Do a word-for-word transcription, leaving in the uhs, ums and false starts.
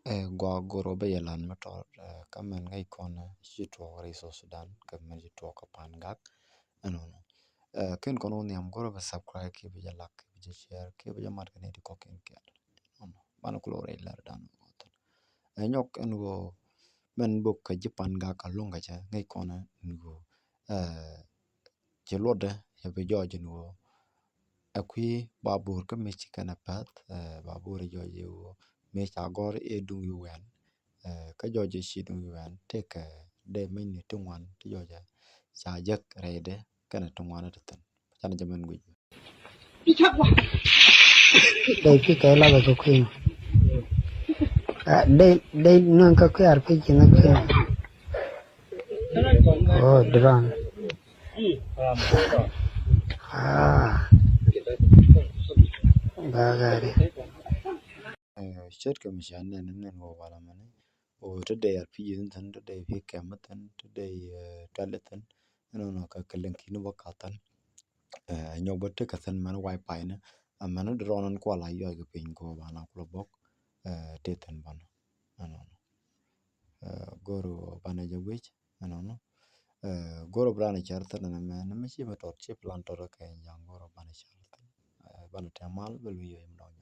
Ɛ gɔaa, go̱r ɔ bä yɛ lan mi tɔt, ɛ, kä mɛn ŋäc kɔn ci tuɔɔk rɛy South Sudan kɛ mɛn ci tuɔɔk kä Pangak. Ɛnɔnɔ. Ɛ, kɛn kɔn wä nhiam go̱r ɔ bä subscribe kiɛ bä jɛ like kiɛ bä jɛ share kiɛ bä jɛ mat kɛ nɛy ti kɔ̱kiɛn kɛɛl. Ɛnɔnɔ. Banɛ kulɛ wä rɛy lɛr dan wä thin. Ɛ nyɔk ɛn ɣöö mɛn bok kɛ ji̱ Pangak a luŋ kɛ cɛ ŋäc kɔn ɛn ɣöö, ɛ, ci luɔtdɛ cɛ bi jɔɔc ɛn ɣöö ɛ kui̱ babur kä mëë ci kɛn ɛ pɛ̈th, ɛ, babur ɛ jɔɔc ɛ ɣöö mëë ca gɔ̱r ɛ duŋ wi̱i̱ wɛn, ɛ, kä jɔɔc ɛ ci duŋ wi̱i̱ wɛn tëëkɛ dee meny ni ti ŋuan ti jɔɔc ɛ ca jek rɛydɛ kɛnɛ ti ŋuan ɛ ti thi̱n. Canɛ jɛ mɛn guic. Dee pi kɛ la bɛ kɛ kui̱. Ah, dee, dee nɔn kä kui̱ ar kui̱ ci na kui̱. Oh, drone. Ah. Bagari. Ɛ, ce̱tkɛ mi ca nɛn nɛn wä wala mɛni. Wä te dee ar pi ji̱ thi̱n, te dee pi kɛm thi̱n, te dee, ɛ, tuɛl thi̱n. Ɛnɔnɔ kɛ kɛ lɛŋ ki̱n bä ka thi̱n. Ɛ, nyɔk bä tekɛ thi̱n mɛn wifi ni. Ɛ, mɛn di rɔɔn in kual a yɔc kɛ piny kɛ wä ba na kulɛ bok. Ɛ, te thi̱n bä nɔ. Ɛnɔnɔ. Ɛ, go̱r banɛ jɛ wi̱c. Ɛnɔnɔ. Ɛ, go̱r bi raan cär thi̱n ɛn mɛ ni mi ci mi tɔt ci plan tɔt kɛ ja̱ŋ go̱r banɛ cär thi̱n. Ɛ, banɛ tɛm mal bä luny yɛ mi dɔ̱ŋ.